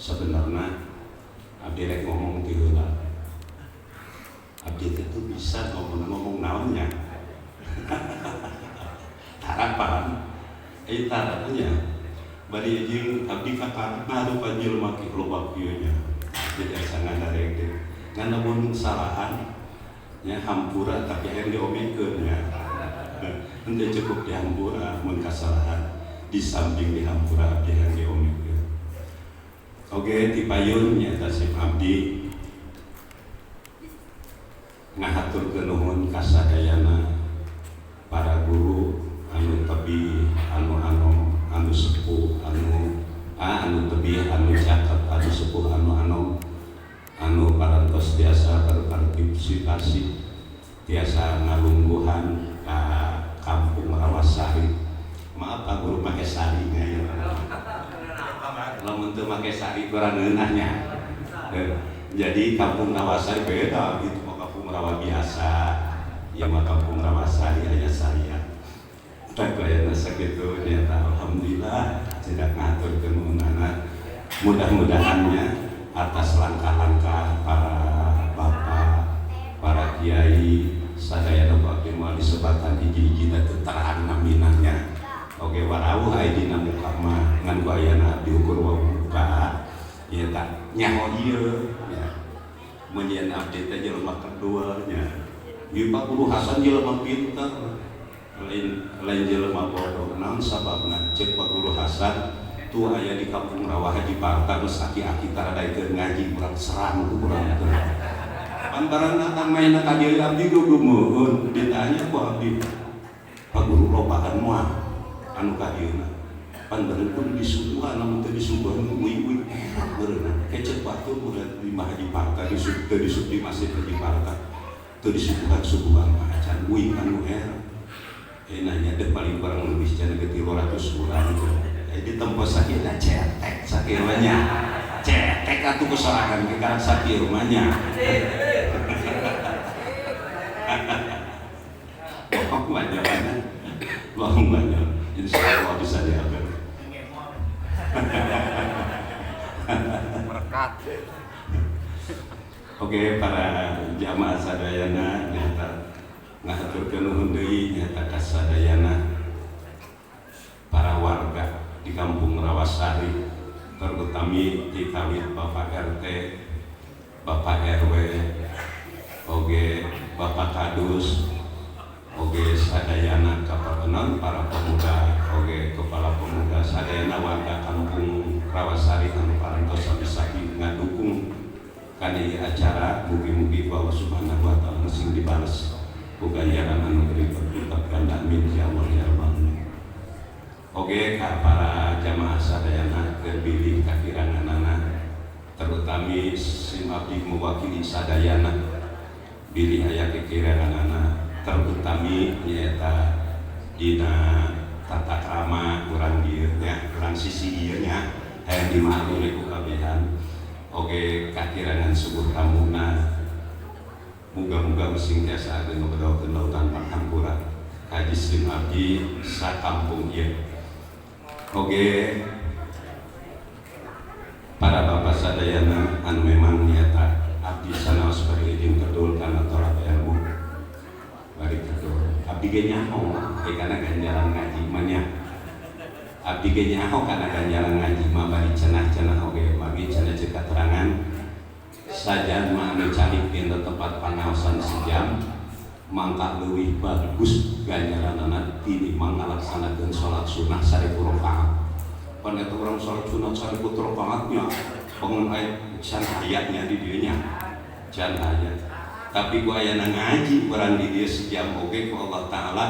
Sebenarnya abdi rek ngomong ti heula. Abdi teh tuh bisa ngomong-ngomong naonnya. Tarapan. Taranya. Bari jeung abdi kakak ngarupan jelema ki loba kieu nya. Jadi asa ngadarek teh. Ngan lamun salahan nya hampura tapi hayang diomekeun nya. Henteu cukup dihampura mun kasalahan, di samping dihampura abdi hayang diomekeun. Oge ti payun nyaeta sim abdi ngahaturkeun nuhun ka sadayana para guru anu tebih, anu anu anu sepuh, anu anu tebih, anu cakep, anu sepuh, anu anu anu parantos tiasa berpartisipasi, tiasa ngalungguhan ka Kampung Rawasari. Maaf Pak Guru make sari nya ya. Lamun teu make sari kurang ngeunah nya. Jadi Kampung Rawasari beda itu mah kampung rawa biasa. Ieu mah Kampung Rawasari aya saria. Tah aya sakitu nyata alhamdulillah tidak ngaturkeun nuhunana. Mudah-mudahannya atas langkah-langkah para bapak, para kiai sadayana abdi moal disebatan hiji-hiji teh terang naminanya. Oge warawuh aya dina muka mah ngan ku ayana abdi ukur muka ieu tak nyaho ieu nya. Mun yen abdi teh jelema kedua nya. Ieu Pak Guru Hasan jelema pinter. Lain lain jelema bodoh. Naon sababna ceuk Pak Guru Hasan tuh aya di Kampung Rawa Haji Parta geus aki-aki taradaikeun ngaji urang serang ku urang teh. Pan barang datang main ka dieu abdi gugumuhun ditanya ku abdi Pak Guru lobaan moal anu ka dieuna. Pan beureun kudu disuguhan lamun teu disuguhan uih-uih enak beureunna. Kecet batur udah di Haji Parta disug teu disug di Masjid Haji Parta teu disuguhan suguhan mah acan uih anu era. Nanya deh paling kurang lebih cenah ke 300 urang teh. Di tempo sakieu cetek sakieu mah nya. Cetek atuh ku sorangan ke karang sakieu mah nya. Bohong banyak banyak. Bohong banyak. Insya Allah bisa diatur. Merekat. Oke, para jamaah sadayana nyata ngahaturkeun nuhun deui nyata ka sadayana para warga di Kampung Rawasari, terutami di kawit Bapak RT, Bapak RW, oge Bapak Kadus, oge sadayana kapartenan para pemuda, oge kepala pemuda sadayana warga Kampung Rawasari anu parantos sami-sami ngadukung kana ieu acara. Mugi-mugi ku Allah Subhanahu wa taala sing dibales ku ganjaran anu berlipat-lipat ganda, amin ya Allah ya Rabbal alamin. Oge ka para jamaah sadayana keur bilih kakiranganana, terutami sim abdi mewakili sadayana bilih aya kekiranganana, terutami nyaeta dina tata krama urang dieu nya, urang sisi ieu nya hayang dimaklumi ku kabehan. Oge kakirangan subuh tamuna muga-muga sing tiasa ageung ngabedaokeun lautan panghampura kaji sim abdi sakampung ieu. Oge para bapak sadayana anu memang nyata abdi sanaos bari jeung kedul kana tolak ilmu bari kedul abdi ge nyaho kana ganjaran ngaji mah nya. Abdi ge nyaho kana ganjaran ngaji mah bari cenah-cenah oge bagi cenah ceuk katerangan sajan mah anu calik dina tempat pangaosan sejam mangka leuwih bagus ganjaranana tinimbang ngalaksanakeun salat sunah 1000 rakaat. Pan eta urang salat sunah 1000 rakaatnya bangun aya can hayatnya di dieu nya. Can hayat. Tapi ku ayana ngaji urang di dieu sejam oge ku Allah Taala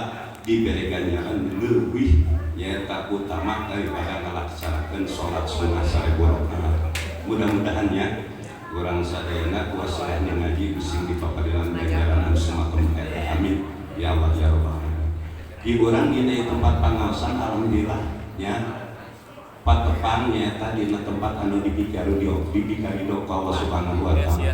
dibere ganjaran leuwih nyaeta utama daripada ngalaksanakeun salat sunah 1000 rakaat. Mudah-mudahan ya urang sadayana kuasa ngaji sing dipaparinan ganjaran anu sematem eta, amin ya Allah ya Rabbal alamin. Di urang dina tempat pangaosan alhamdulillah nya patepang nyaeta dina tempat anu dipikarido ku Allah Subhanahu wa taala.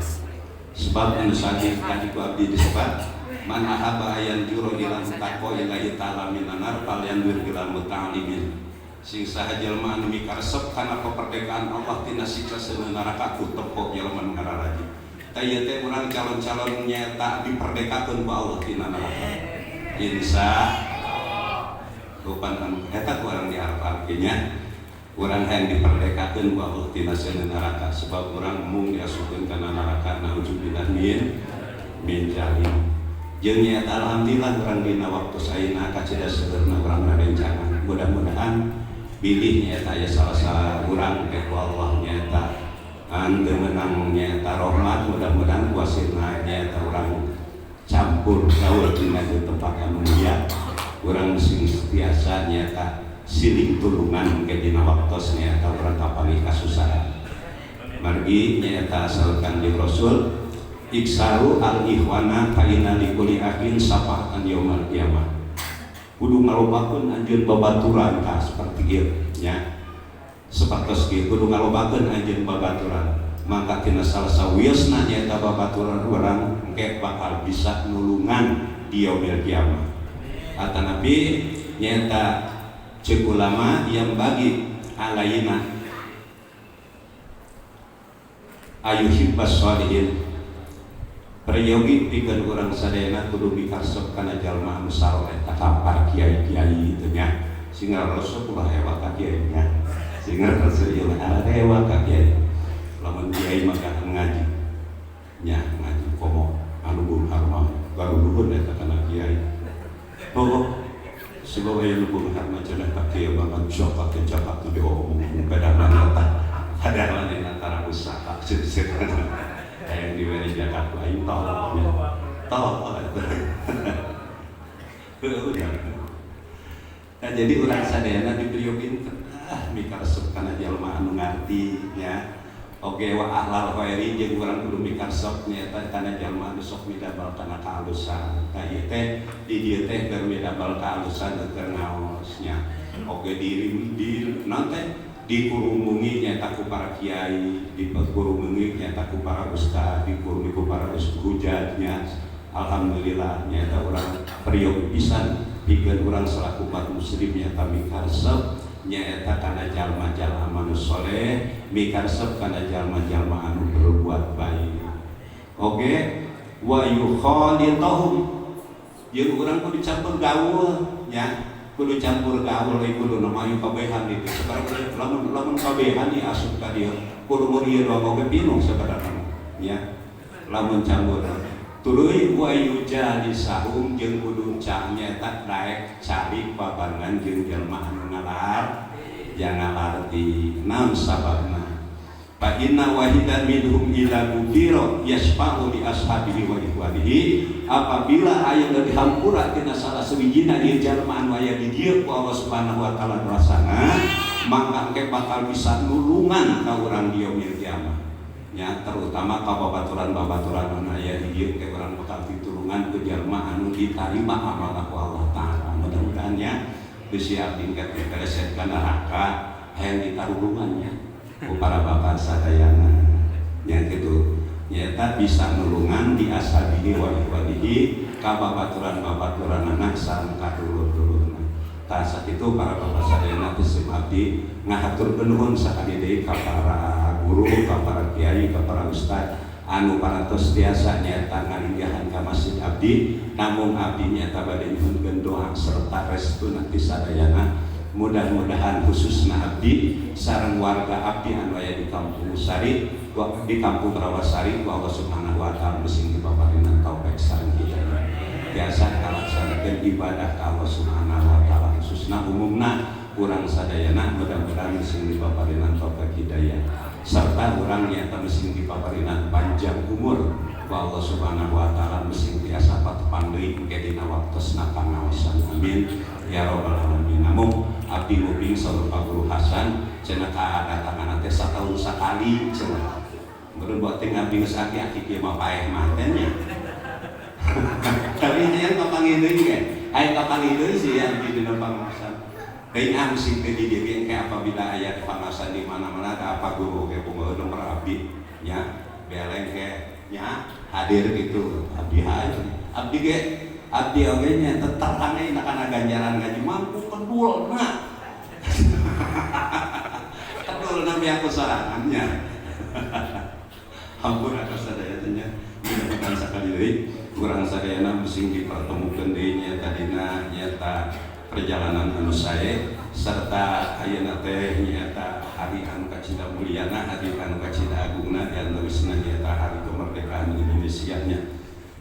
Sebab anu sadis tadi ku abdi disebat man ahaba ayan juro ila mutaqwa ila ta'ala minanar fal yandur ila muta'alimin. Sing saha jelema anu mikaresep kana kemerdekaan Allah tina siksa seuneu neraka ku tempo jelema nu ngararaji. Tah ieu teh urang calon-calon nyaeta diperdekakeun ku Allah tina neraka. Insya rupan anu eta ku urang diarep-arep nya. Urang hayang diperdekakeun ku Allah tina seuneu neraka sebab urang mung diasupkeun kana neraka naudzubillah min dzalik. Jeung nyaeta alhamdulillah urang dina waktu ayeuna kacida seueurna urang rerencangan. Mudah-mudahan bilih nyaeta aya salah salah urang teh ku Allah nyaeta teu meunang nyaeta rahmat, mudah-mudahan kuasina nyaeta urang campur gaul dina tempat anu mulia. Urang sing tiasa nyaeta siling tulungan ke dina waktos nyaeta urang kapanggih kasusahan. Margi nyaeta asal Kanjeng Rasul iksaru al ikhwana fa inna likulli akhin syafaatan yaumal qiyamah. Kudu ngalobakeun anjeun babaturan tah saperti ieu nya. Sapertos kieu kudu ngalobakeun anjeun babaturan. Maka tina salah sawiosna nyaeta babaturan urang engke bakal bisa nulungan di yaumil qiyamah. Atanapi nyaeta ceuk ulama yang bagi alaina ayuhibbas sholihin peryogi pikeun urang sadayana kudu mikaresep kana jalma anu saroleh ka para kiai-kiai itu nya. Sing ngaresep ulah hewa ka kiai nya. Sing ngaresep ieu ulah hewa ka kiai. Lamun kiai mah ngaji nya ngaji komo anu beunghar mah garuduhun eta kana kiai. Oh, sebab aya nu beunghar mah cenah ka kiai banget zakat teh zakat teh diomong padahal eta padahal antara usaha seuseut hayang diberi zakat ku aing tolong nya. Tolong. Nah, jadi urang sadayana diperyogi mikaresep kana jalma anu ngarti nya. Oge wa ahlal khairi jeung urang kudu mikaresep nyaeta kana jalma anu sok midabal kana kaalusan. Tah ieu teh di dieu teh keur midabal kaalusan keur ngaos nya. Oge di naon teh dikurumungi nyaeta ku para kiai, dikurumungi nyaeta ku para ustad, dikurumungi ku para hujatnya. Alhamdulillah nyaeta urang peryogi pisan pikeun urang selaku umat muslim nyaeta mikaresep nyaeta kana jalma-jalma anu soleh, mikaresep kana jalma-jalma anu berbuat baik. Oge wa yukhalituhum jeung urang kudu campur gaul nya. Kudu campur gaul euy kudu nama ayu kabehan itu. Sekarang lamun lamun kabehan ieu asup ka dieu kudu mun ieu doang oge pinuh sabarana nya. Lamun campur tuluy wa yujalisahum jeung kudu nyaeta daek cari babarengan jeung jelema anu ngalar yang ngalarti. Naon sababna? Fa inna wahidan minhum ila gufira yasfa'u li ashabihi wa ikhwanihi. Apabila aya nu dihampura tina salah sawijina ieu jalma anu aya di dieu ku Allah Subhanahu wa taala rasana, maka engke bakal bisa nulungan ka urang di yaumil kiamah nya, terutama ka babaturan-babaturan anu aya di dieu engke urang bakal ditulungan ku jalma anu ditarima amalna ku Allah taala. Mudah-mudahan nya bisi abdi engke bereset ka neraka hayang ditarulungan nya ku para bapak sadayana nya kitu nyaeta bisa nulungan di ashabihi wa ikhwanihi ka babaturan-babaturanana sareng ka dulur-dulurna. Tah sakitu para bapak sadayana teh abdi ngahaturkeun nuhun sakali deui ka para guru, ka para kiai, ka para ustad anu parantos tiasa nyaeta ngalinggahan ka masjid abdi. Namung abdi nyaeta bade nyuhunkeun doa serta restu ti sadayana. Mudah-mudahan khususna abdi sareng warga abdi anu aya di Kampung Sari, di Kampung Rawasari ku Allah Subhanahu wa taala sing dipaparina taufik sareng hidayah. Biasa kalaksanakeun ibadah ka Allah Subhanahu wa taala khususna umumna urang sadayana mudah-mudahan sing dipaparina taufik hidayah serta urang nyata sing dipaparina panjang umur ku Allah Subhanahu wa taala sing tiasa patepang deui engke dina waktosna pangaosan. Amin ya rabbal alamin. Namung abdi nguping saur Pak Guru Hasan cenah kadatangan teh satahun sakali cenah. Meureun buat teh abdi geus aki-aki kieu mah paeh mah teh nya. Tapi hayang kapanggih deui ge. Hayang kapanggih deui sih abdi dina pangaosan. Teuing ah sing teh di dieu ge apabila aya pangaosan di mana-mana ada apa guru oge kumaha nomor abdi nya beleng ge nya hadir gitu abdi hadir. Abdi ge abdi oge nya tetep aneh kana ganjaran gaji mampu kedul na. Hayang ku sorangan nya. Hampura ka sadaya nya. Mudah-mudahan sakali deui kurang sadayana musing dipertemukeun deui nya tadina nyata perjalanan anu sae serta ayeuna teh nyaeta hari anu kacida mulyana, hari anu kacida agungna, di antawisna nyaeta hari kemerdekaan Indonesia nya.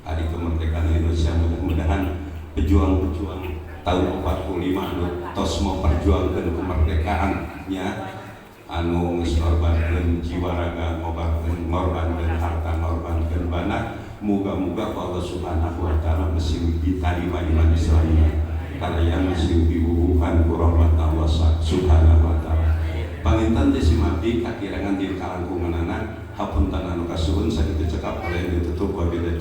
Hari kemerdekaan Indonesia, mudah-mudahan pejuang-pejuang tahun 45 anu tos memperjuangkan kemerdekaan nya, anu geus ngorbankeun jiwa raga, ngorbankeun harta, ngorbankeun bana, muga-muga ku Allah Subhanahu wa Taala masih ditarima iman Islamnya, kalayan masih diwuwuhan ku rahmat Allah Subhanahu wa Taala. Panginten teh simabdi kakirangan di kalangkunganana, hapunten anu kasuhun. Sakitu cekap kalian ditutup, wabillahi.